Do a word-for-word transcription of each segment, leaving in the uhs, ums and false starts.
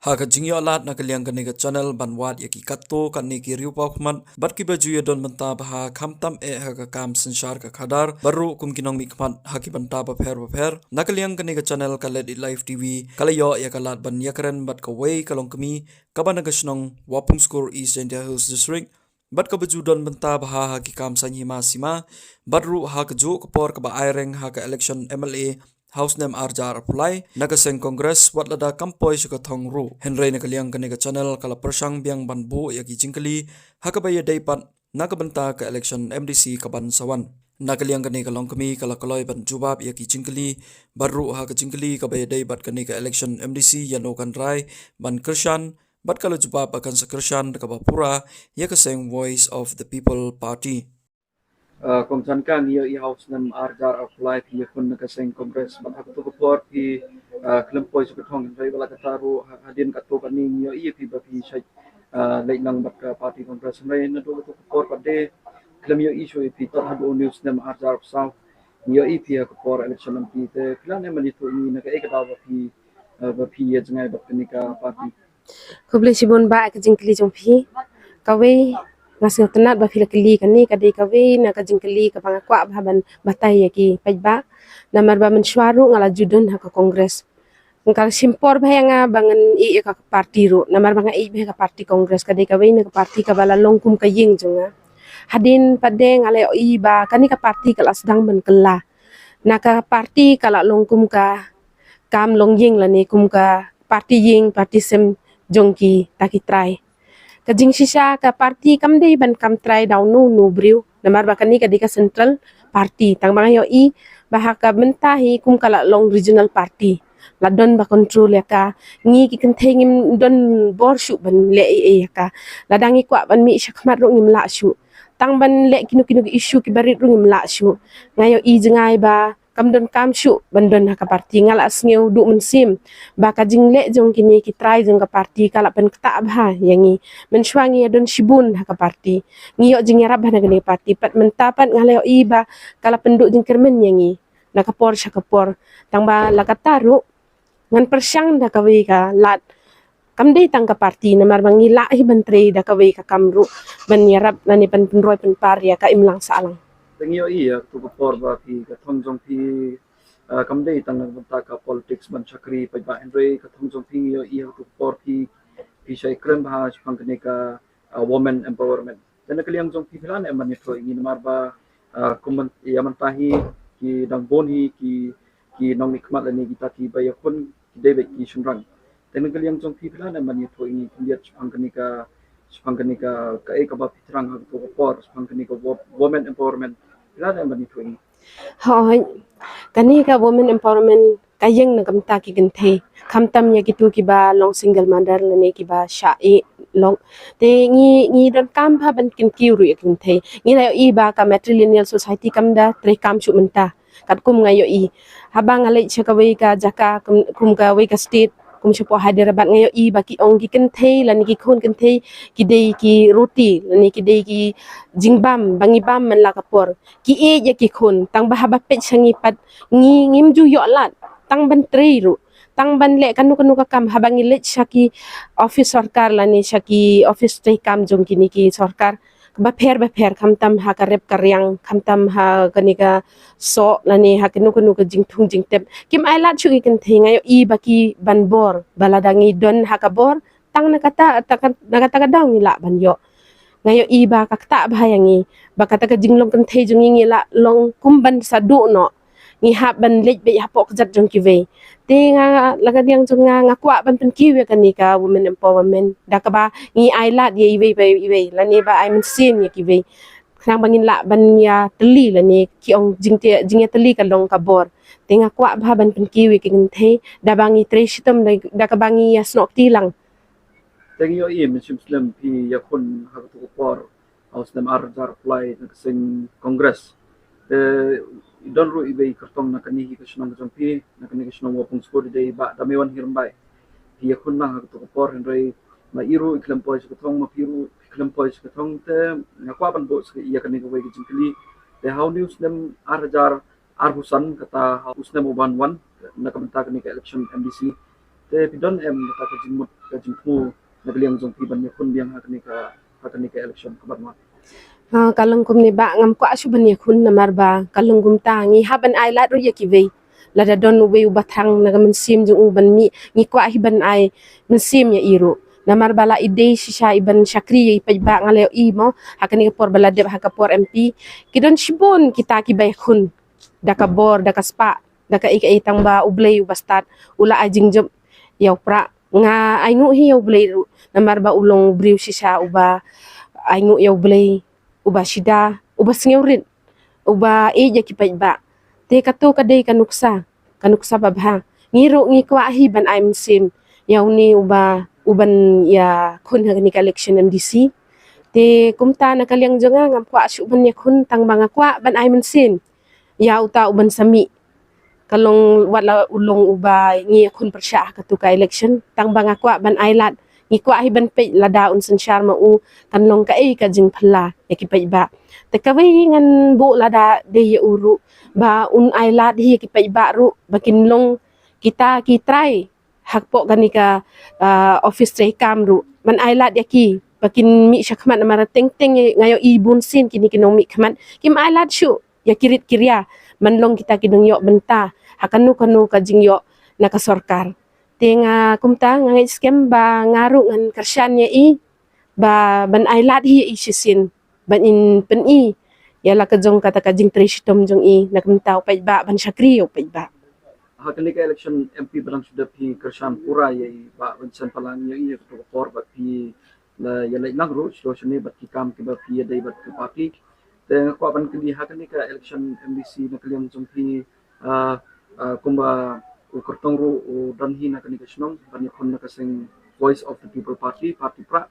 Ha ka jingïoh lad na ka liang kane ka channel ban wad ïa ki katto katne ki riewpawkhmat bad kiba ju ïadon bynta bha khamtam eh ha ka kam synshar ka khadar bad ruh kum ki nongmihkhmat ha ki bynta bapher bapher. Na ka liang kane ka channel ka Let It Live T V ka la ïoh ïa ka lad ban ïakren bad kawei ka longkmie kaba na ka shnong Wapungskur, East Jaintia Hills District, bad kaba ju don bynta bha ha ki kam saiñ hima sima bad ruh ha kajuh ka por kaba ai reng ha ka election M L A ha u snem ar hajar arphew lai na ka seng Congress, wat lada kam poi sha ka thong ruh. Hynrei na ka liang kane ka channel ka la pyrshang biang ban buh ïa ki jingkylli ha kaba ïadei pat na ka bynta ka election M D C kaban sa wan. Na ka liang kane ka longkmie ka la kloi ban jubab ïa ki jingkylli bad ruh ha ka jingkylli kaba ïadei bad kane ka election M D C ïano kan rai ban kyrshan, bad ka la jubab ba kan sa kyrshan da kaba pura ïa ka seng Voice of the People Party. Uh, kong Chan, ka ngi ïohi ha u snem ar hajar arphew lai phi ïakhun na ka seng Congress, bad ha kato ka por phi, uh, khlem poi sha ka thong, hynrei ba la katta ruh ha-, hadien kato kane ngi ïohi ïa phi ba phi shait, uh, leit lang bad ka party Congress, hynrei naduh kato ka por pat de khlem ïohi shuh ïa phi. Tad haduh une u snem ar hajar arphew saw ngi ïohi phi ha ka por election M P. Te phi lah ne em ban ïathuh ïa ngi na kaei ka daw ba phi, uh, ba phi ïa jngai bad kane ka party? Khublei shibun bah ïa ka jingkylli jong phi. Kawei, nga sngewtynnat ba phi la kylli kane, ka dei kawei na ka jingkylli kaba nga kwah bha ban batai ïa ki paidbah. Namar ba mynshuwa ruh nga la ju don ha ka Congress. Nga la shim por bha ïa nga ba ngan ïeh ïa ka party ruh. Namar ba nga ïeh bha ïa ka party Congress, ka dei kawei na ka party kaba la long kum ka ïing jong nga. Hadien pat de nga la ïohi ba kane ka party ka la sdang ban kylla. Na ka party ka la long kum ka kam longïing lane kum ka party ïing party sem jong kita ki trai. Ka jingshisha ka party kam dei ban kam trai da uno uno u briew, namar ba kane ka dei ka central party. Tang ba nga ïohi ba ha ka bynta hi kum ka la long regional party, la don ba control ïa ka. Ngi ki kynthei ngim don bor shuh ban leh ei ei ïa ka. Lada ngi kwah ban mih shakhmat ruh ngim lah shuh. Tang ban leh kino kino ki issue kiba rit ruh ngim lah shuh. Nga ïohi jngai ba kam donkam shuh ban don ha ka party. Nga la sngew duh mynsiem ba ka jingleh jong kine ki trai jong ka party ka la pynktah bha ïa ngi. Mynshuwa ngi ïa don shibun ha ka party, ngi ïoh jingïarap bha na kane ka party. Pat mynta pat nga la ïohi ba ka la pynduh jingkyrmen ïa ngi na ka por sha ka por. Tang ba la katta ruh ngan pyrshang da kawei ka lad. Kam dei tang ka party, namar ba ngi lah hi ban trei da kawei ka kam ruh ban ïarap lane ban pynroi pynpar ïa ka imlang sahlang. Te ngi ïohi ïa kato ka por ba phi, ka thong jong phi, ah, kam dei tang na ka bynta ka politics ban shakri paidbah, hynrei ka thong jong phi ngi ïohi ïa kato ka por phi, phi shait kren bha shaphang kane ka, ah, women empowerment. Te na ka liang jong phi, phi lah ne em ban ïathuh ïa ngi, namar ba, ah, kum myn-, ïa mynta hi ki dang bun hi ki, ki nongmihkhmat lane kita kiba ïakhun ki dei beit ki shynrang. Te na ka liang jong phi, phi lah ne em ban ïathuh ïa ngi khyndiat shaphang kane ka, shaphang kane ka, kaei kaba phi thrang ha kato ka por shaphang kane ka wo-, women empowerment, phi lah ne em ban ïathuh ïa ngi? Hooid, kane ka women empowerment ka ïeng na ka bynta ki kynthei, khamtam ïa kito kiba long single mother lane kiba shah ïeh lok. Te ngi, ngi donkam bha ban kyntiew ruh ïa ki kynthei. Ngi la ïohi ba ka matrilineal society kam da treikam shuh mynta. Katkum nga ïohi, haba nga leit sha kawei ka jaka, kum, kum kawei ka state, kum shapoh Hyderabad, nga ïohi ba ki ong ki kynthei lane ki khun kynthei ki dei ki roti lane ki dei ki jingbam ba ngi bam man la ka por. Ki ïeit ïa ki khun, tang ba haba peit sha ngi pat, ngi ngim ju ïoh lad tang ban trei ruh, tang ban leh kano kano ka kam. Haba ngi leit sha ki office sorkar lane sha ki office treikam jong kine ki sorkar bapher bapher, khamtam ha ka rep ka riang, khamtam ha kane ka soh lane ha kano kano ka jingthung jingtep, kim ai lad shuh ïa ki kynthei. Nga ïohi ba ki ban bor ba lada ngi don ha ka bor, tang na kata, ta ka, na kata ka daw ngi lah ban ïoh. Nga ïohi ba ka ktah bha ïa ngi ba kata ka jinglong kynthei jong ngi ngi lah long kum ban sa duh noh, ngi hap ban leit beit hapoh kjat jong kiwei. Te nga, la ka liang jong nga, nga kwah ban pynkiew ïa kane ka women empowerment da kaba ngi ai lad ïa iwei pa iwei lane ba ai mynsiem ïa kiwei, khnang ba ngin lah ban ïatylli lane ki ong jingte-, jingïatylli ka long ka bor. Te nga kwah bha ban pynkiew ïa ki kynthei da ba ngi trei shitom da, da kaba ngi ïasnoh kti lang. Te ngi ïohi mynshem slem phi ïakhun ha kato ka por ha u snem ar hajar arphew lai na ka seng Congress. Te don ruh iwei i kyrtong na kane hi ka shnong ka jong phi, na kane ka shnong Wapungskur, i dei Bah Damewan Hyrymbai. Phi ïakhun lang ha kato ka por, hynrei ma i ruh i khlem poi sha ka thong, ma phi ruh phi khlem poi sha ka thong. Te nga kwah ban buh sha ïa kane kawei ka jingkylli. Te ha une u snem ar hajar arphew san, kata ha u snem uban wan na ka bynta kane ka election M D C, Te phi don em kata ka jingmut, ka jingthmu na ka liang jong phi ban ïakhun biang ha kane ka, ha kane ka election kaban wan? Ha, ka long kumne bah, ngam kwah shuh ban ïakhun namar ba ka long kumta ngi hap ban ai lad ruh ïa kiwei. Lada don uwei uba thrang na ka mynsiem jong u ban mih, ngi kwah hi ban ai mynsiem ïa i ruh. Namar ba la i dei shisha i ban shakri ïa i paidbah, nga la ïohi mo ha kane ka por ba la dep ha ka por M P. Ki don shibun kita kiba ïakhun da ka bor, da ka spah, da kaei kaei, tang ba U Blei uba stad u la ai jingjop ïa u Prah. Nga ainguh hi ïa U Blei ruh namar ba u long u briew shisha uba ainguh ïa U Blei, uba shida, uba sngewrit, uba ïeit ïa ki paidbah. Te kato ka dei ka nuksa, ka nuksa babha. Ngi ruh ngi kwah hi ban ai mynsiem ïa une uba, uban ïakhun ha kane ka election M D C. Te kumta na ka liang jong nga ngam kwah shuh ban ïakhun, tang ba nga kwah ban ai mynsiem ïa uta uban sa mih. Ka long wat la u long uba ngi ïakhun pyrshah ha katu ka election, tang ba nga kwah ban ai lad. Ngi kwah hi ban peit lada un synshar ma u kan long kaei ka jingphylla ïa ki paidbah. Te kawei ngan buh lada dei ïa u ruh, ba un ai lad hi ïa ki paidbah ruh ba kin long kita ki trai hapoh kane ka, ah, office treikam ruh, ban ai lad ïa ki ba kin mih shakhmat. Namar teng teng nga ïohi bunsien kine ki nongmihkhmat kim ai lad shuh ïa ki rit ki ria ban long kita ki nongïoh bynta ha kano kano ka jingïoh na ka sorkar. Te nga kumta nga ngeit skhem ba nga ruh ngan kyrshan ïa i ba ban ai lad hi ïa i shisien ban in pyni ïa la ka jong kata ka jingtrei shitom jong i na ka bynta u paidbah, ban shakri ïa u paidbah. Ha kane ka election M P ba dang shu dep phi kyrshan pura ïa i Bah Vincent Palang, ïa i ha kato ka por, bad phi la ïaleit lang ruh shuh shane bad ki kam kiba phi ïadei bad ka party. Te nga kwah ban kylli, ha kane ka election M D C na ka liang jong phi, ah, ah, kumba u kyrtong ruh u don hi na kane ka shnong ban ïakhun na ka seng Voice of the People Party, Party Prah.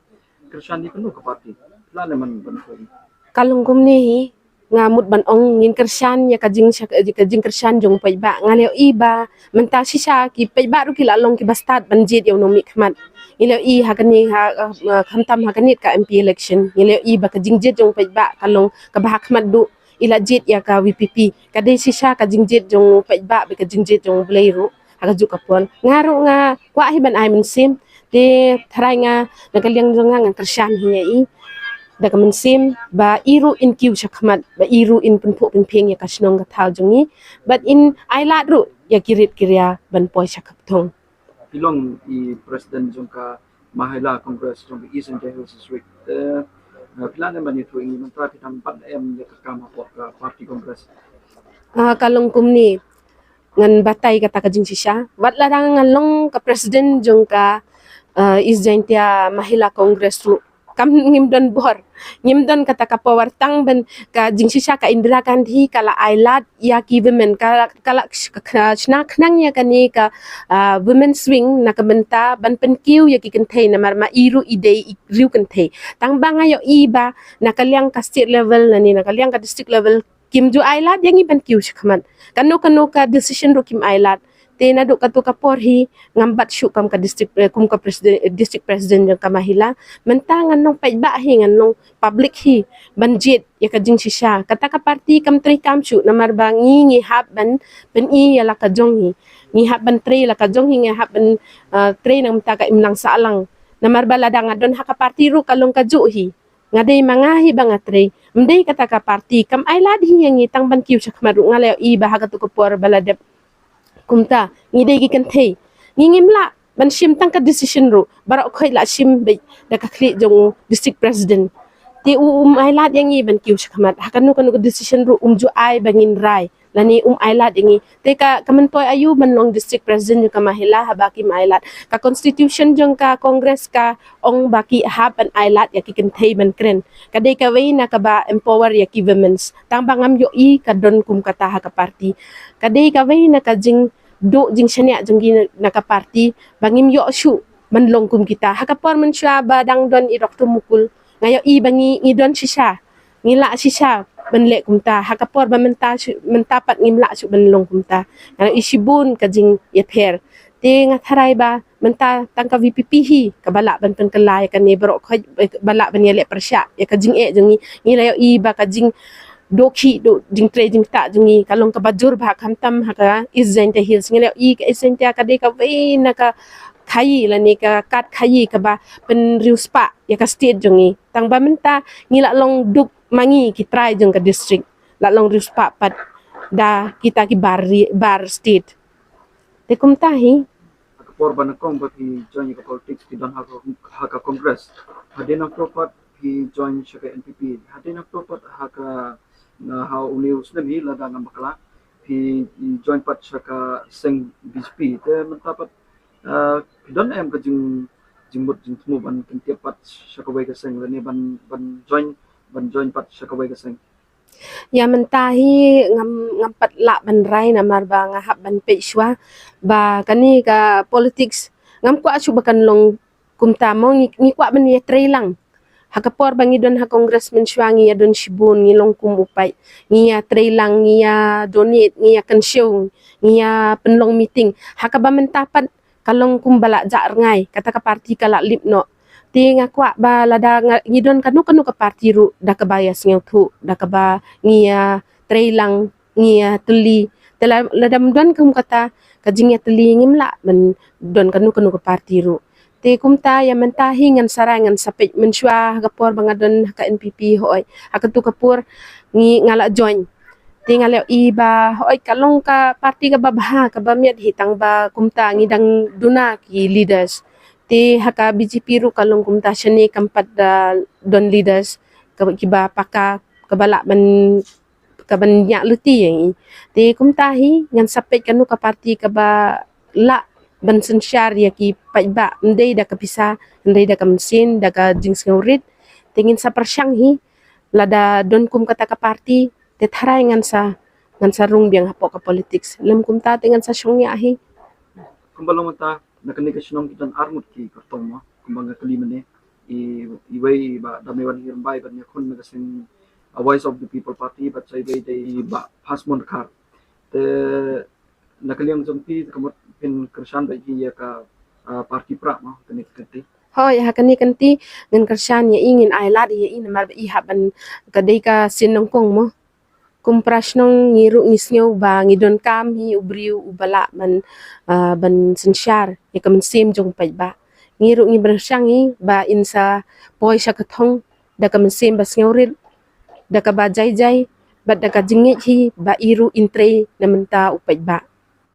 Kyrshan ïa kano ka party? Phi lah ne man ban kylli? Ka long kumne hi, nga mut ban ong ngin kyrshan ïa ka jing, ka jingkyrshan jong u paidbah. Nga la ïohi ba mynta shisha ki paidbah ruh ki la long kiba stad ban jied ïa u nongmihkhmat. Ngi la ïohi ha kane, ha, ah, khamtam ha kane ka M P election, ngi la ïohi ba ka jingjied jong u paidbah ka long kaba ha khmat duh. I la jied ïa ka V P P, ka dei shisha ka jingjied jong u paidbah bad ka jingjied jong U Blei ruh ha kajuh ka por. Nga ruh nga kwah hi ban ai mynsiem. Te tharai nga na ka liang jong nga ngan kyrshan hi ïa i da ka mynsiem ba i ruh in kiew shakhmat, ba i ruh in pynphuh pynphieng ïa ka shnong ka thaw jong i, bad in ai lad ruh ïa ki rit ki ria ban poi sha ka bthong. Phi long i president jong ka Mahila Congress jong ka East Jaintia Hills District. Te, eh, phi lah ne ban ïathuh ïa ngi mynta phi dang bat em ïa ka kam hapoh ka party Congress? Ah, ka long kumne, ngan batai kata ka jingshisha. Wat la dang ngan long ka president jong ka, eh, East Jaintia Mahila Congress ruh, kam ngim don bor, ngim don kata ka power, tang ban ka jingshisha ka Indira Gandhi ka la ai lad ïa ki women, ka, ka la sh-, ka, ka shna khnang ïa kane ka, ah, women's wing na ka bynta ban pynkiew ïa ki kynthei, namar ma i ruh i dei i riew kynthei. Tang ba nga ïohi ba na ka liang ka state level lane na ka liang ka district level kim ju ai lad ïa ngi ban kiew shakhmat. Kano kano ka decision ruh kim ai lad. Te naduh kato ka por hi ngam bat shuh kam ka district, eh, kum ka president, eh, district president jong ka Mahila. Mynta ngan long paidbah hi, ngan long public hi ban jied ïa ka jingshisha. Kata ka party kam trei kam shuh, namar ba ngi, ngi hap ban pyni ïa la ka jong hi. Ngi hap ban trei la ka jong hi, ngi hap ban, eh, trei na ka bynta ka imlang sahlang. Namar ba la dang don ha ka party ruh ka long kajuh hi. Nga dei ma nga hi ba nga trei. Ym dei kata ka party, kam ai lad hi ïa ngi tang ban kiew shakhmat ruh. Nga la ïohi ba ha kato ka por ba la dep kumta, ngi dei ki kynthei, ngi ngim lah ban shim tang ka decision ruh. Baroh khoit la shim beit da ka khlieh jong u district president. Te u um ai lad ïa ngi ban kiew shakhmat. Ha kano kano ka decision ruh um ju ai ba ngin rai lane um ai lad ïa ngi. Te ka, ka myntoi aïu ban long district president jong ka Mahila haba kim ai lad? Ka constitution jong ka Congress ka ong ba ki hap ban ai lad ïa ki kynthei ban kren. Ka dei kawei na kaba empower ïa ki women's. Tang ba ngam ïohi ka don kum kata ha ka party. Ka dei kawei na ka jingduh jingshaniah jong ki na ka party ba ngim ïoh shuh ban long kum kita. Ha ka por mynshuwa ba dang don i Doctor Mukul, nga ïohi ba ngi, ngi don shisha, ngi lah shisha ban leh kumta. Ha ka por ba mynta shu-, mynta pat ngim lah shuh ban long kumta. Nga ïohi shibun ka jingïapher. Te nga tharai ba mynta tang ka V P P hi kaba lah ban pynkylla ïa kane, baroh khoit ba lah ban ïaleh pyrshah ïa ka jingeh jong ngi. Ngi la ïohi ba ka jingduh khih, duh jingtrei jingktah jong ngi ka long kaba jur bha, khamtam ha ka East Jaintia Hills. Ngi la ïohi ka East Jaintia ka dei kawei na ka khaïi lane ka kad khaïi kaba pynriewspah ïa ka state jong ngi. Tang ba mynta ngi la long duk ma ngi ki trai jong ka district, la long riewspah pat da kita ki bar ri-, bar state. Te kumta hi. Ha ka por ba nyngkong ba phi join ïa ka politics, phi don ha ka, ha ka Congress. Hadien nangto pat phi join sha ka N P P. Hadien nangto pat ha ka, na, ha une u snem hi, lada ngam bakla, phi join pat sha ka seng B J P. Te mynta pat, ah, phi don em ka jing, jingmut jingthmu ban kyntip pat sha kawei ka seng, lane ban, ban join, ban join pat sha kawei ka seng? Ïa mynta hi ngam, ngam pat lah ban rai namar ba nga hap ban peit shuwa ba kane ka politics ngam kwah shuh ba kan long kumta mo, ngi, ngi kwah ban ïatrei lang. Ha ka por ba ngi don ha Congress mynshuwa ngi ïa don shibun, ngi long kum u paid, ngi ïatrei lang, ngi ïa donate, ngi ïa kynshew, ngi ïa pynlong meeting. Ha kaba mynta pat ka long kum ba la jah rngai, kata ka party ka la lip noh. Te nga kwah ba lada nga, ngi don kano kano ka party ruh, da kaba ïa sngewthuh, da kaba ngi ïatrei lang, ngi ïatylli. Te la, lada ym don kum kata ka jingïatylli, ngim lah ban don kano kano ka party ruh. Te kumta ïa mynta hi ngan sa rai, ngan sa peit, mynshuwa ha ka por ba nga don ha ka N P P, hooid, ha katu ka por ngi, nga la join. Te nga la ïohi ba hooid ka long ka party kaba bha, kaba miat hi, tang ba kumta ngi dang duna ki leaders. Te ha ka B J P ruh ka long kumta, shane kam pat da don leaders ka, kiba paka, kaba lah ban, ka ban ñiah luti ïa ngi. Te kumta hi ngan sa peit kano ka party kaba lah ban synshar ïa ki paidbah, ym dei da ka pisa, ym dei da ka mynsiem, da ka jingsngewrit. Te ngin sa pyrshang hi, lada don kum kata ka party, te tharai ngan sa, ngan sa rung biang hapoh ka politics. Lym kumta te ngan sa shong ñiah hi. Kumba long mynta, na kane ka shnong ki don arngut ki kyrtong mo, kumba nga kylli mynne. I, iwei i Bah Damewan Hirimbai ban ïakhun na ka seng, a, Voice of the People Party, bad sa iwei dei i Bah Phasmon Dkhar. Te na ka liang jong phi, ka mut phin kyrshan bad ïa ka, a, party prah mo, kane ka kynti? Hooid, ha kane ka kynti ngin kyrshan ïa i, ngin ai lad ïa i namar ba i hap ban, ka dei ka sien nyngkong mo. Kum para shnong ngi ruh ngi sngew ba ngi donkam hi u briew uba lah ban, ah, ban synshar ïa ka mynsiem jong u paidbah. Ngi ruh ngi pyrshang hi ba in sa poi sha ka thong da ka mynsiem ba sngewrit, da kaba jai jai, bad da ka jingngeit hi ba i ruh in trei na bynta u paidbah.